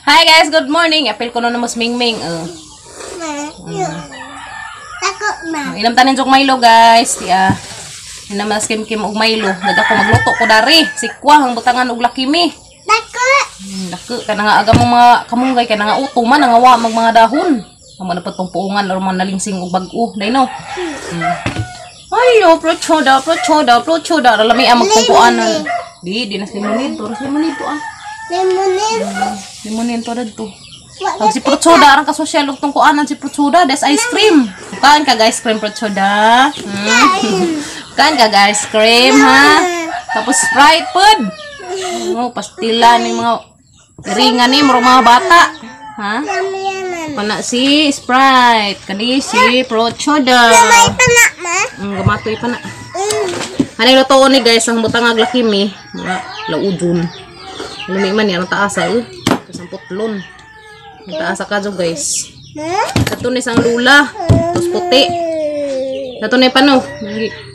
Hi guys, good morning. Apil ko no na mas mingming. Tako na. Ilam tanin jog Milo, guys. Tiya. Inam mas kim kim og Milo. Nag ako magluto ko dari. Sikwa ang butangan og lakimi. Tako. Dako kana nga aga mong mga kamunggay kana nga uto man nga wa mag mga dahon. Amo na patong puungan or mga nalingsing og bag-o. Day no. Ay, oh, prochoda, prochoda, prochoda. Lami ang magpumpuanan. Di na limonito. Ras limonito ah. Lemonin. Limonito dadto. Pag si Prutsoda, arang kasosyal og tong kuanan si Prutsoda, des ice cream. Kaan ka ice cream, Prutsoda? Hmm? Kaan ka ice cream, ha? Tapos Sprite pod. Oh, pastila ni mga iringan ni murag mga bata. Ha? Pana si Sprite, kani si Prutsoda. May pana ma. Gamatoy pa na. Ano luto ni guys, ang butangag lakimi, mga laudon. Lumi man ni ang taasa eh. Tapos ang putlon. Ang taasa ka guys. Kato ni sang lula. Tapos puti. Kato ni pano.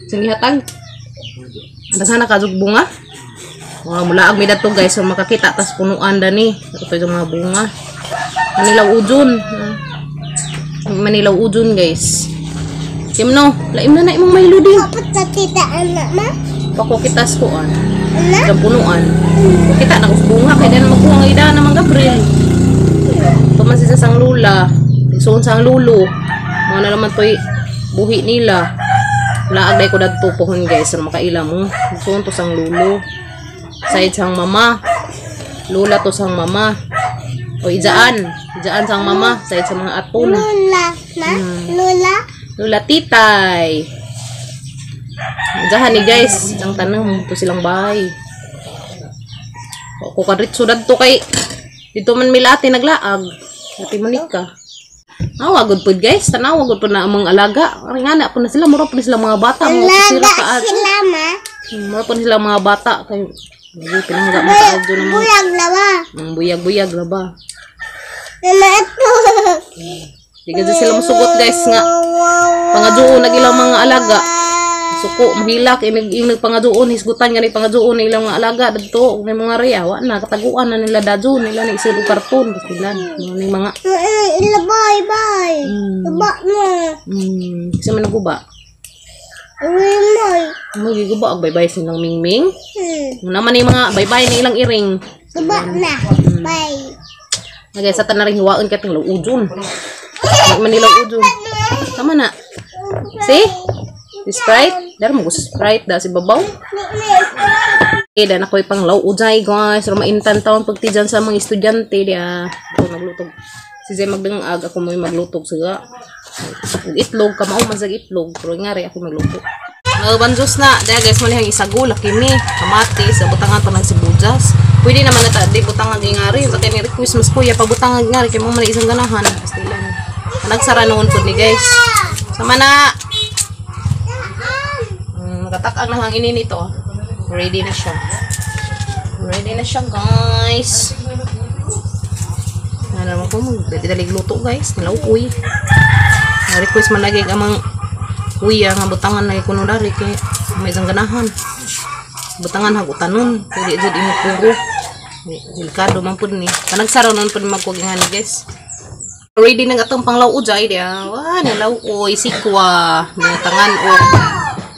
Sing gihatag. Ang sana ka bunga. Mga mulaag mi dadto guys, so makakita tas punuan dani. Ito yung mga bunga. Manilaw ujon. Manilaw ujon guys. Kim no, laim na na imong Milo din. Kapot sa tita anak ma. Pako kitas ko an. Anak. Sa punuan. Kita na kus bunga kay dan magkuha ang ida naman Gabriel. Tuman siya sang lula. Isuon sang lulo. Mga na naman to'y buhi nila. Laag day ko dadto pohon guys. Ano makaila mo. Isuon to sang lulo. Side sang mama. Lula to sang mama. O ijaan. Ijaan sang mama. Side sa mga aton. Lula ma. Lula. Lula titay. Diyan ni guys, ang tanong to silang bahay. Ako kadritso dadto kay dito man mila ate naglaag. Ate Monica. Awa good pod guys, tanawa good pod na among alaga. Ari nga na po na sila, mura po na sila mga bata, mga kusira Alaga ka ato. sila ma. Mura po na sila mga bata kay medyo pinangga mo sa adto ng mga Bulag lawa. Buyag-buyag ra ba. Mama ito. Di kasi sila musugot guys nga pangaduon nag ilang mga alaga. Suko mahilak inig inig pangaduon hisgutan gani pangaduon ilang mga alaga dadto ug mga riya wa na kataguan na nila dadun nila ni isod og karton sila mga ni mga Ila bye bye. Uba mo. Sa man naguba. Uwi mo. Mo giguba og bye-bye silang mingming. Naman ni mga bye-bye ni ilang iring. Uba na. Bye. Na guys, sa tanan rin hiwaon kay tong laujon. Manilaw ujon. Tama na. See? Si Sprite? Dar mo gusto Sprite da si babaw. Eh, dan ako'y pang law ujay guys. Pero maintan taon pagtijan sa mga estudyante diya. Ako naglutog. Si Zay magdangag, ako mo'y maglutog siga. Ug itlog, kamao man sa itlog. Pero nga rin ako magluto. Banjos na. Daya guys, mali ang isago, laki ni. Kamatis, butangan pa ng sibuyas. Pwede naman na ta, di butangan ngari. Sa kanya request mas kuya, pabutangan ngari. Kaya mo man isang ganahan. Pastilan. Nagsara noon po ni guys. Sama na! Nakatakang na ang ini nito. Ready na siya. Ready na siya, guys. Ano naman ko, magdadalig luto, guys. Nilaukoy. Request man lagi ang mga kuya nga butangan na kuno dari kay may isang ganahan. Butangan hagutanon. Pwede jud imo puro. Delikado man pud ni. Panagsara noon pud magkugingan ni guys. Ready na atong panglaw ujay diya. Wa nilaw oy sikwa.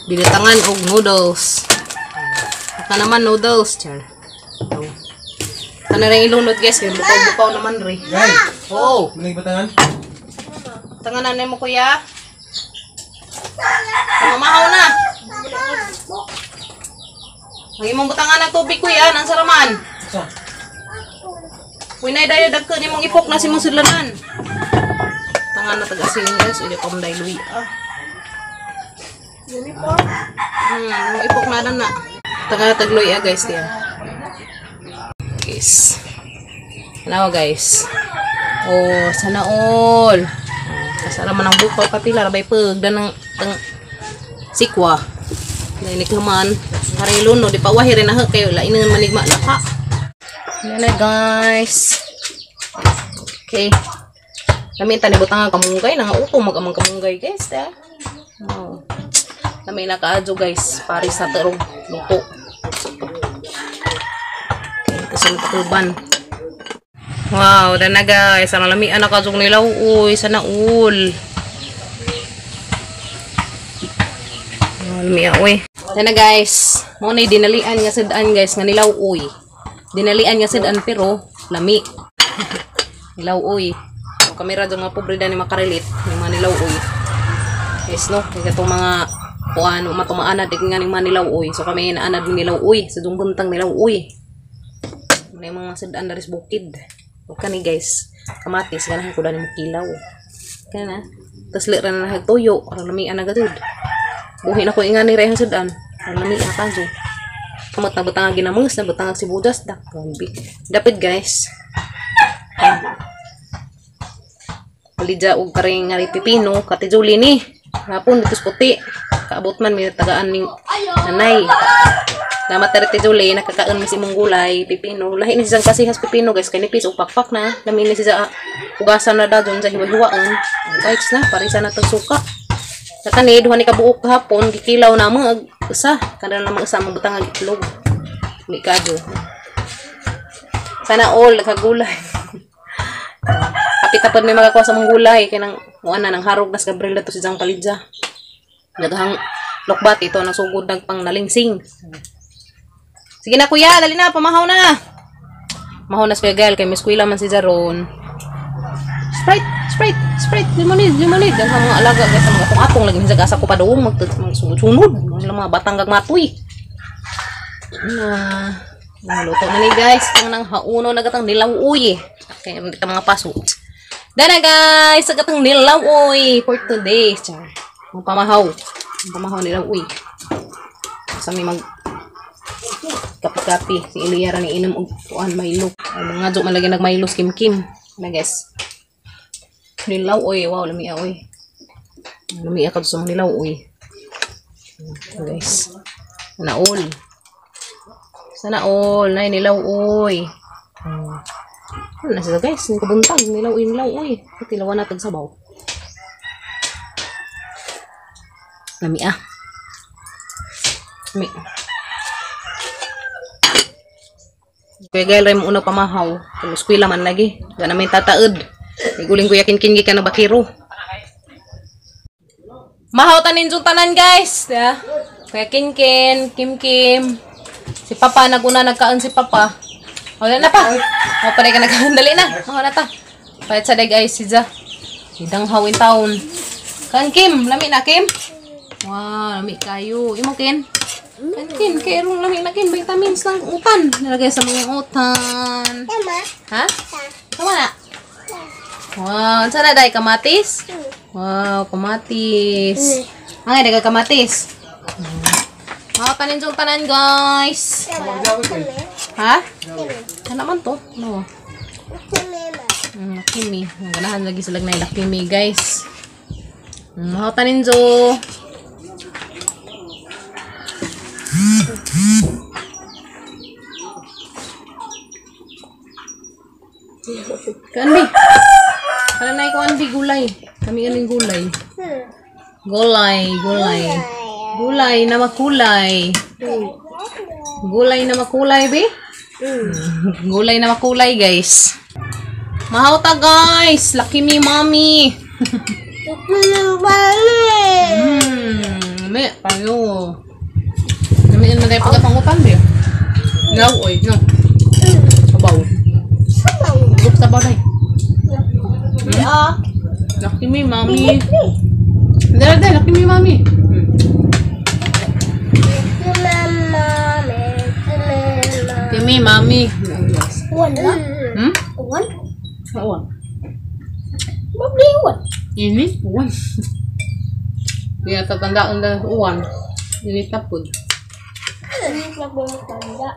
Binatangan og noodles. Aka naman noodles, char. Oh. Kana rin ilunod guys, kay bukaw-bukaw naman ri. Oh, Manay batangan? tanganan na mo kuya. Mamahaw na. Ang imong butangan ng tubig kuya, nang saraman. Sa? Uy, nay dayo dagko nimong ipok na si mong sudlanan. Tangan na taga-asin guys, uy pa mo luwi. Ah. Ipok na na na. Tangan na tagluy ah guys diya. Guys. Ano guys? Oh, sana all. Kasara man ang bukaw kapila rabay pag danang tang sikwa. Nainik naman. Hari luno di pa wahi rin na kayo lain manigma laka. Yan na guys. Okay. Lami tani butang ang kamunggay nang uto mag amang kamunggay guys da. Oh. Lami na kaadyo guys pare sa tarong luto. Okay, kasi matakuban. Wow, dana guys. Ang lamian na kajong nilaw. Uy, sana all. Lamia, uy. Dana guys. Mo na dinalian nga sudan guys nga nilaw uy. Dinalian nga sudan pero lami. Nilaw uy. So, kamera dyan mga pobre dani makarelate yung mga nilaw uy. Guys no, kaya itong mga kuan matumaanad nga ning mga nilaw uy. So kami naanad ng nilaw uy sa dungguntang nilaw uy. May mga sudan daris bukid. O kani guys, kamatis ganahan ko dani mo kilaw. Kana. Tas lira na nagtuyo, aron lami ana gadud. Buhi na ko ingani rehang sudan. Aron lami ana kadyo. Kamot na butang ginamos, na butang sibudas dak. Dapit guys. Palidya og karing nga pipino, kati Julie ni. Hapon dito sa puti. Kaabot man may tagaan ning nanay. Salamat tere Julie, nakakaon mi si imong gulay, pipino. Lahi ni siyang kasihas pipino guys, kay nipis og pakpak na. Lami ni siya hugasan na dayon sa hiwa-hiwaon. Guys na, parisa na tag suka. Sa kani duha ni kabuok kahapon, gikilaw na mo usa, kada na mga usa mabutang ang itlog. Mi kadyo. Sana all nagkagulay. Kapit tapod may magakuha sa mga gulay kay nang muan na nang harog nas Gabriel dato si Jang Palidja. Daghang lokbat ito nang sugod nagpang nalingsing. Sige na kuya, dali na, pamahaw na. Mahaw na si Kuya Gael kay may eskwela man si Jaron. Sprite, Sprite, Sprite, lemonade, lemonade. Daghang mga alaga guys, mga atong-atong lagi minsan asa ko pa doong magsunod. Mga batang gagmatoy. Na, naluto na ni guys, ang nang hauno na gatang nilaw uy. Okay, kita mga paso. Dana guys, sa gatang nilaw uy for today. Char. Ang pamahaw. Ang pamahaw nilaw uy. Sa may mag kapi-kapi si Elia ra ni inom og kuan Milo. Ang mga jok man lagi nag Milo Kim Kim. Na guys. Nilaw uy, wow lami uy. Lami ka sa mga nilaw uy. Guys. Sana all. Sana all nay nilaw uy. Ano na siya guys, ni kabuntag nilaw uy, nilaw uy. Tilawan natin sabaw. Lami ah. Lami. Kuya Gael ray mo una pamahaw. Kung eskwela man lagi. Wala na may tataod. Iguling Kuya Kinkin gikan na bakiro. Mahaw tanin yung tanan guys. Yeah. Kuya Kinkin, Kim Kim. Si Papa, naguna nagkaan si Papa. Wala na pa. O, pare ka nagkaan. Dali na. Mahaw na ta. Palit sa day guys, si Ja. Idang hawin taon. Kan Kim, lami na Kim. Wow, lami kayo. Imo Kin? Kan Kin, kay erong lami na Kin. Vitamins lang utan. Nilagay sa mga utan. Tama. Ha? Tama na. Wow, sana day kamatis? Wow, kamatis. Ang ay kamatis. Mga tanin yung tanan, guys. Ha? Ano man to? No. Kimi. Ang ganahan lagi sila na kimi, guys. Mga tanin jo. Kanbi. Kananay ko anbi gulay. Kami aning gulay. Gulay, gulay. Gulay na makulay. Gulay na makulay, be? Gulay na makulay, guys. Mahauta, guys. Lucky me, mommy. Me, payo. Namiin na tayo pagkapangutan, be. No, oy, no. Sabaw. Sabaw. Sabaw na eh. Lucky me, mommy. Dala, dala, lucky me, mommy. Lucky me, mommy. One na? Hmm? One? One. Mabli one. Ini? One. Hindi natatandaan na uwan. Ini tapod. Hindi na bumatanda.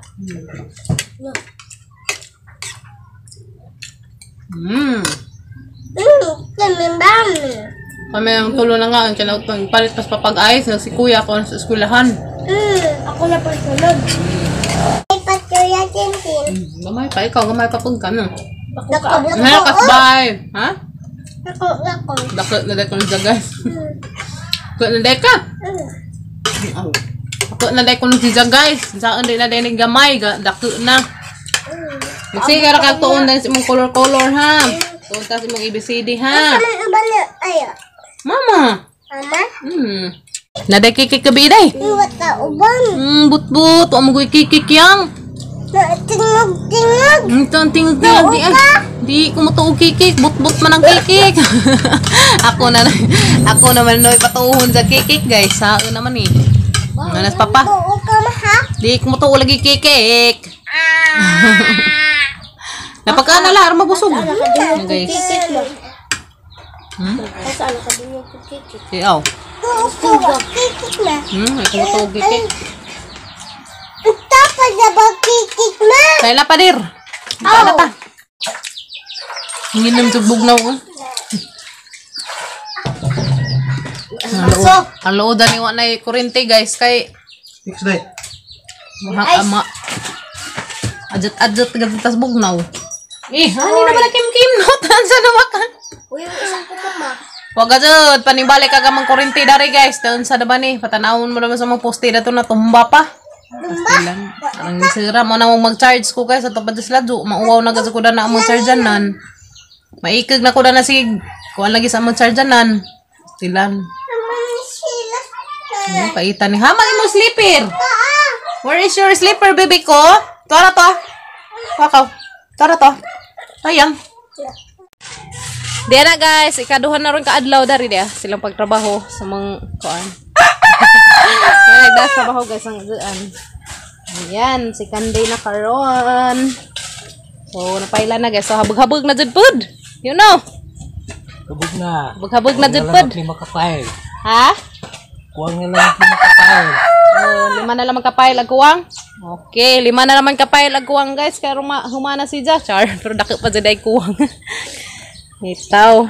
Kami ang tulo na nga, ang kinautang palit pas papag-ayos na si kuya ko sa eskwelahan. Ako na pagsunod. Ay, patuya, Tintin. Gamay pa, ikaw, gamay pa pag ka, no? Dako, dako. Nakasbay! Ha? Dako, dako. Dako na dako na guys. Dako na dako ka! Dako na dako na siya guys. Saan din na din gamay, dako na. Sige ka ra kag tuon dahil sa imong color-color ha. Tuon ta sa imong ABCD ha. Ano ba na ayo? Mama. Mama? Naday kikik ka biday. Iwat ta uban. But-but. Wa mo goy kikik yang. Na tingog tingog. Ito ang tingog-tingog di ay. Di ko mo kikik. But-but man ang kikik. Ako naman noy patuhon sa kikik, guys. Sao naman eh. Nanas papa. Tuo ka ma ha? Di ko mo lagi kikik. Napagkaan na lang, mabusog. Yan, guys. Kikik ba? Hmm? Asa ano ka din yung kikik? Aw. Tuo ko kikik na. Ay ko mo kikik. Tapos na ba kikik na? Kaya na padir. Ano ta? Hingin ng tugbog na ko. Ang loodan ni wa na kurente, guys, kay Fix day. Mga ama. Adjut-adjut gad tas bugnaw. Eh, ani na bala kim kim no tansa na ba ka? Uy, yung isang ko mama. Wag adjut panibalik ka gamang kurente dari, guys. Taon sa ba ni patanawon mo naman sa mga poste dato na tumba pa. Tumba? Ang sira mo na mong mag-charge ko, guys, ato pa sila do mauwaw na gud ko na among chargeanan. Maikag na ko na sig kuan lagi sa among chargeanan. Tilan. Naman sila. Ano, paitan ni Hama imong slipper. Where is your slipper, baby ko? Tara to. Wakaw. Tara to. Sayang. Diya na, guys, ikaduhan na ron kaadlaw dari diya silang pagtrabaho sa mga kuan. Kaya nagdas trabaho, guys, ang duan. Ayan, si Kanday na karon. So, napaila na, guys. So, habag-habag na jud pud. You know. Kabog na. Habag-habag na jud pud. Lima ka file. Ha? Kuwang na lang 5 ka file. Oh, 5 na lang kapile ag kuwang. Okay, 5 na naman kapile ag kuwang, guys. Kaya humana si Ja. Char, pero dako pa jud ay kuwang. Itaw.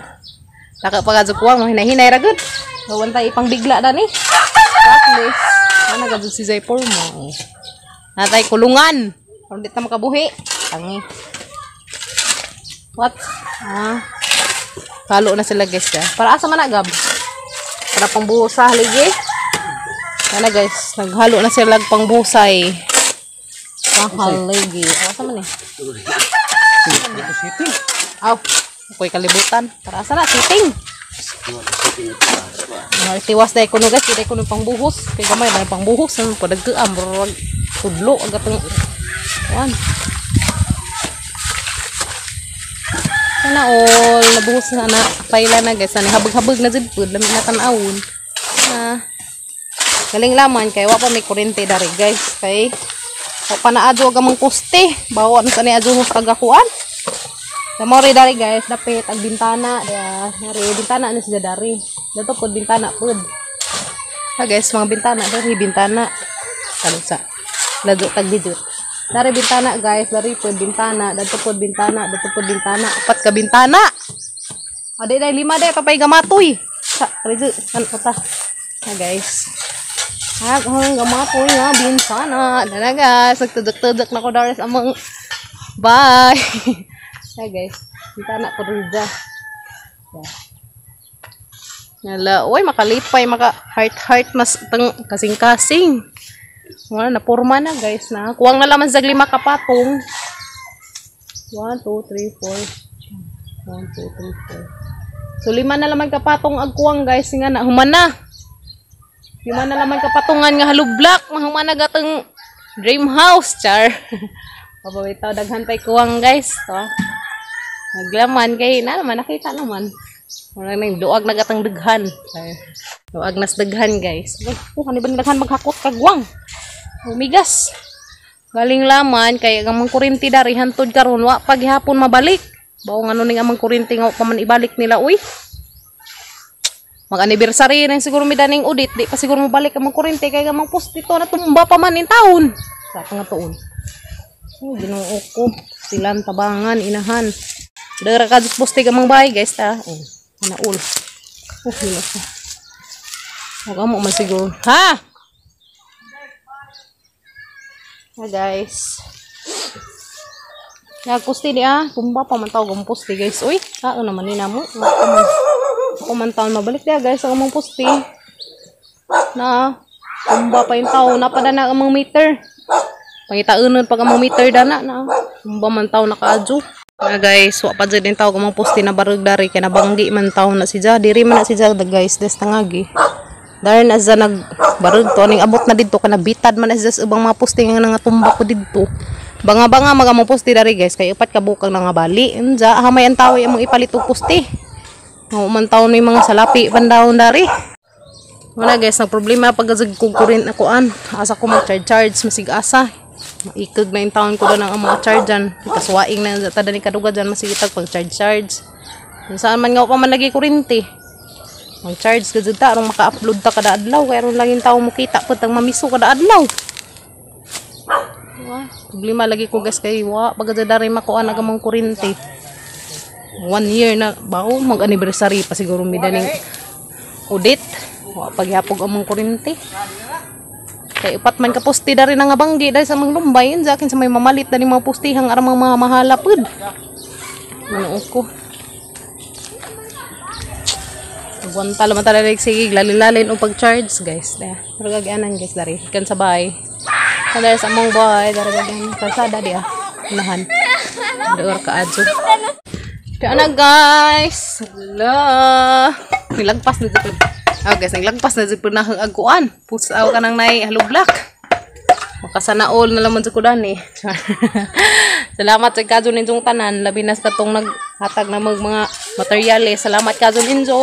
Dako pa gadyo kuwang, hinay-hinay ra gud. Gawan tayo ipang bigla dani. At least, ana gadyo si Zay mo. Natay kulungan. Aron di ta makabuhi. Tangi. What? Ah. Kalo na sila, guys, ya. Para asa man na gab? Para pangbusa haligi. Sana, guys, naghalo na sila pangbusa. Pahaligi. Oh, asa man eh? Ito sitting. Aw, ako'y kalibutan. Para asa na, sitting. Mga tiwas dahil kuno, guys, dahil kuno pangbuhos. Kay gamay na pangbuhos. Ano, padagkaan, murag tudlo, agatang, kuan. Sana all, nabuhos na na, paila na, guys. Sana habag-habag na jud pud, lami na tan-awon. Na. Galing laman kay wa pa may kuryente dari, guys, kay wa pa na adyo ang poste. Bawa na sa ni adyo tagakuan. Namori dari, guys, dapit ang bintana ya, nari bintana ni siya dari. Dato pod bintana pod. Ha, guys, mga bintana dari bintana. Kalo sa ladyo tag didot. Dari bintana, guys, dari pod bintana, dato pod bintana, dato pod bintana, 4 ka bintana. Ade dai 5 dai papay gamatoy. Sa kredit kan kota. Ha, guys. Ha, ang gamatoy nga bintana. Dala, guys, nagtudok-tudok na ko dari sa among bye. Ha, guys, bintana ko rin dyan. Nala, oy, makalipay, maka heart heart mas tang kasing-kasing. Wala na porma na, guys, na. Kuwang na laman sa 5 kapatong. 1 2 3 4. 1 2 3 4. So 5 na laman kapatong agkuwang, guys, nga na human na. 5 na laman kapatungan nga halublak, mahuman na gatong dream house, char. Pabawitaw daghan pay kuwang, guys, to. Naglaman kay na naman nakita naman. Wala nang duag na gatang daghan. Duag nas daghan, guys. Oh, kani ba daghan maghakot kagwang. Umigas. Galing laman kay ang amang kuryente dari hantod karon wa pa gihapon mabalik. Bawo ngano ning amang kuryente nga wa pa man ibalik nila uy. Mag-anniversary na siguro mi daning audit, di pa siguro mabalik ang amang kuryente kay amang poste to natumba pa man in taon. Sa nga tuon. Oh, Ginoo ko. Silan tabangan inahan. Dara ka poste ka mang bahay, guys, ta. Oh, naul. Oh, hilo ko. Huwag mo man siguro. Ha? Ha, guys. Ya, poste di ah. Tumba pa man tawag ang poste, guys. Uy, sao naman ni namo. Ako man taon mabalik dia, guys, ang among poste. Na tumba pa yung tao. Napada na ang among meter. Pangitaunon pag among meter dana na. Tumba man taw nakaadyo. Na guys, wa pa jud din taw mga poste na barog dari kay nabanggi man taw na si Ja. Diri man na si Ja guys, des tangagi. Dari na siya nag barog to ning abot na didto kana bitad man na siya sa ubang mga poste nga nangatumba ko didto. Banga-banga mga mong poste dari guys kay upat ka bukang nangabali. Unja hamay ang tawo among ipalit og poste. Mao man taw ni mga salapi pandawon dari. Wala guys, nag problema pag kog kurin akuan. Asa ko mag-charge charge masig asa. Maikag na yung taon ko doon ang mga charge dyan. Kaswaing na tada ni kaduga dyan masigitag pag charge charge. Saan man nga pa man lagi kurente. Mag-charge ka dyan ta, aron maka-upload ta kada adlaw. Kaya aron lang yung tao mo kita po tang mamiso kada adlaw. Wa, problema lagi ko guys kay wa pag dari makuha na gamang kurente. 1 year na ba oh, mag-anniversary pa siguro mi daning audit. Wa paghapog among kurente. Kay upat man ka poste dari na nga banggi dari sa mga lumbay yun sa akin sa may mamalit dani mga postihang aramang mga mahala pud. Ano ko. Agwanta laman talaga sige lalin-lalin o pag-charge guys. Daya. Pero gagaanan guys dari kan sa bahay. Dari sa among bahay dari gagaanan kalsada di ah. Unahan. Door ka adyo. Kaya na guys. Hala. Nilagpas na jud. Ah guys, naglagpas na jud na aguan. Pusaw ka nang nay halublak. Makasanaol na laman jud ko dani. Salamat sa kadyo ninyong tanan. Labi na sa katong naghatag na mag mga materyales. Salamat kadyo ninyo.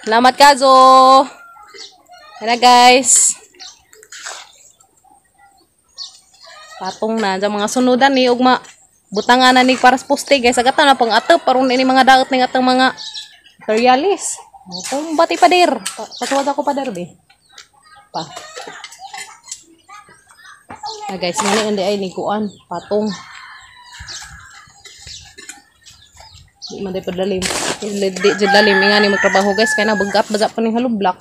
Salamat kadyo. Yan na guys. Patong na dyan mga sunudan ni ugma. Butangan na ni para sa poste guys. Agata na pang atop aron ini mga daot ning atong mga materialis. Tumba ti pader. Patuwad ako pader be. Pa. Ah guys, ngani andi ay ni kuan patong. Di man day padalim. Di jud lalim ngani magtrabaho guys kay na bagat baza pa ning halublak.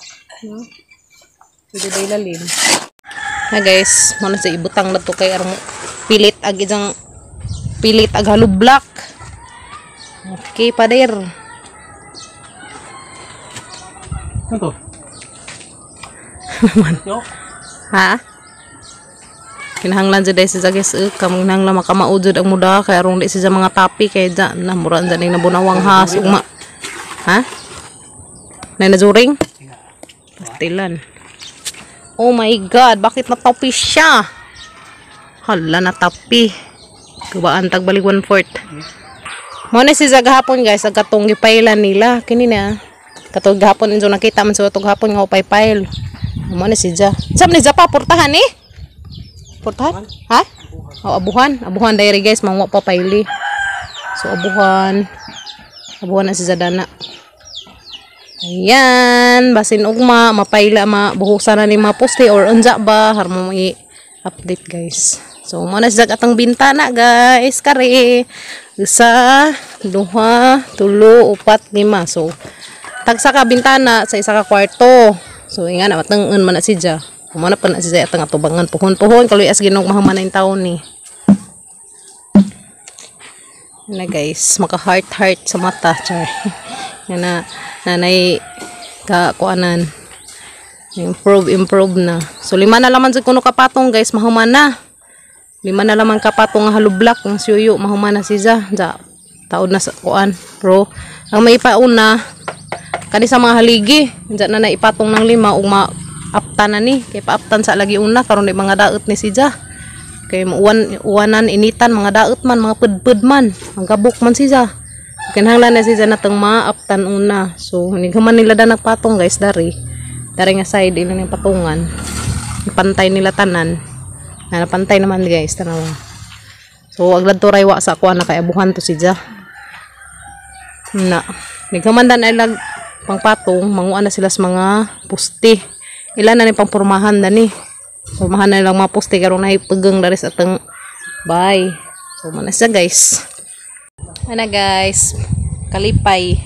Di day lalim. Na guys, mo na sa ibutang na to kay aron pilit ag isang pilit ag halublak. Okay, pader. Ano to? Yo. Ha? Kinahanglan jud ay siya guys, kamang makamao jud ang muda kay aron di siya mga tapi kay da na mura jud ning nabunawang has ugma. Ha? Nay najuring? Pastilan. Oh my God, bakit natapi siya? Hala, natapi. Gubaan tag balik 1/4. Mo na siya gahapon guys, ang katong gipailan nila kini na. Katong gahapon injo nakita man sa atong gahapon nga upay-pile. Mo na siya. Sab ni pa portahan eh. Portahan? Ha? Oh, abuhan. Abuhan dayri guys, mangwa pa paili. So abuhan. Abuhan na si Zadana. Ayan, basin ugma, mapaila mabuhusan na ni mga poste or unja ba harmo i-update guys. So mo na siya atong bintana guys, kare. Isa, duha, tulo, upat, lima. So tagsa ka bintana sa isa ka kwarto. So inga na matangon man na siya. Kumana pa na siya atang atubangan puhon-puhon kaluy as Ginoo mahuman na yung taon ni. Na guys, maka heart heart sa mata char. Nga na nanay ka kuanan. Improve improve na. So lima na laman sa kuno kapatong guys, mahuman na. Lima na laman kapatong nga halublak ng suyuyo, mahuman na siya. Ja, taod na sa kuan. Pero ang may ipauna kani sa mga haligi, diyan na naipatong ng lima ug maaptan na ni. Kay paaptan sa lagi una karon di mga daot ni siya. Kay uwan uwanan initan mga daot man, mga pudpud man, ang gabok man siya. Kinahanglan na siya natong maaptan una. So nighuman nila da nagpatong guys dari. Dari nga side ila ning patungan. Ipantay nila tanan. Na napantay naman guys tanawa. So ag ladto ray wa sa kuan na kay abuhan to siya. Na nighuman dan ay lag pangpatong, manguan na sila sa mga poste. Ilan na ni pangpormahan dani. Pormahan na lang mga poste karon na ipagang dari sa atong bay. So man na siya guys. Ana guys, kalipay.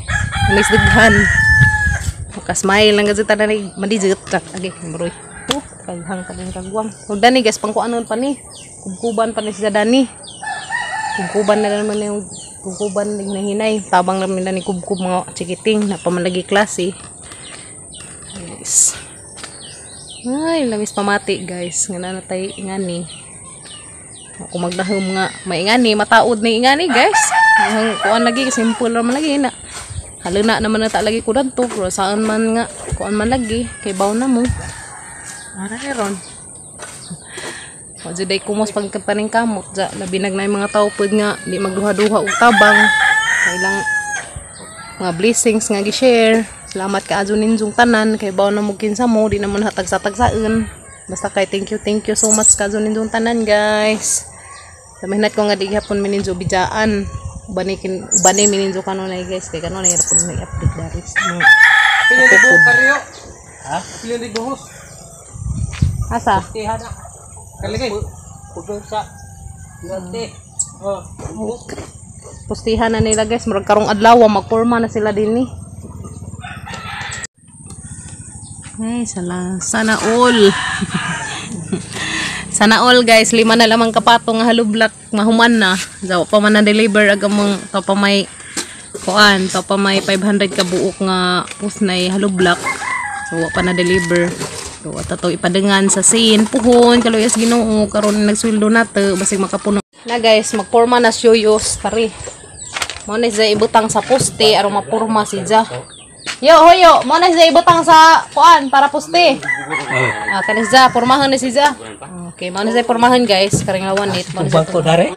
Anis daghan. Maka-smile lang kasi tanan ni madijit. Agi, maroy. Oh, kaghang kaghang kagwang. So dani guys, pangkuanon pa ni. Kubkuban pa ni siya dani. Kubkuban na naman yung kubkuban ning nahinay. Tabang naman ni kubkub mga chikiting na pamalagi klase. Guys. Ay, lamis pamati guys. Nga na natay ngani. Ako magdahom nga maingani, mataod na ingani, guys. Ang kuan lagi, simple ra man lagi na. Haluna naman na ta lagi ko danto, pero saan man nga kuan man lagi kay baw na mo. Ara ron. Wa jud ay kumos pagkapaning kamot ja, labi nag na mga tao pod nga di magduha-duha og tabang. Kailang mga blessings nga gi-share. Salamat ka ninyong tanan kay baw na mo kinsa mo, di naman hatag sa tagsaon. Basta kay thank you so much kaadyo ninyong tanan, guys. Samahinat ko nga di gihapon mi ninyo bidjaan. Ubani kin ubani mi ninyo kanunay, guys, kay kanunay ra pud may update dari sa mga Pila ni buhok karyo? Ha? Pila ni buhok? Asa? Tihana. Kaligay. Pugong sa. Gante. Oh. Pustihan na nila, guys, murag karong adlaw magporma na sila dinhi. Ay, sala, sana all. Sana all, guys, lima na lamang kapatong nga hollow block mahuman na. Daw pa man na deliver agamong to pa may kuan, to pa may 500 ka buok nga pusnay hollow block. So wa pa na deliver. So at ato ipadangan sa sin puhon kaluyas Ginoo karon nagsweldo nato basig makapuno. Na guys, magporma na siyuyos pare. Mo na siya ibutang sa poste aron mapurma si Ja. Yo, hoyo, mo na siya ibutang sa kuan para poste. Ah, kanis ja, pormahan na si Ja. Okay, mo na siya pormahan, guys, karing lawan it. Mo na siya Bangko dare.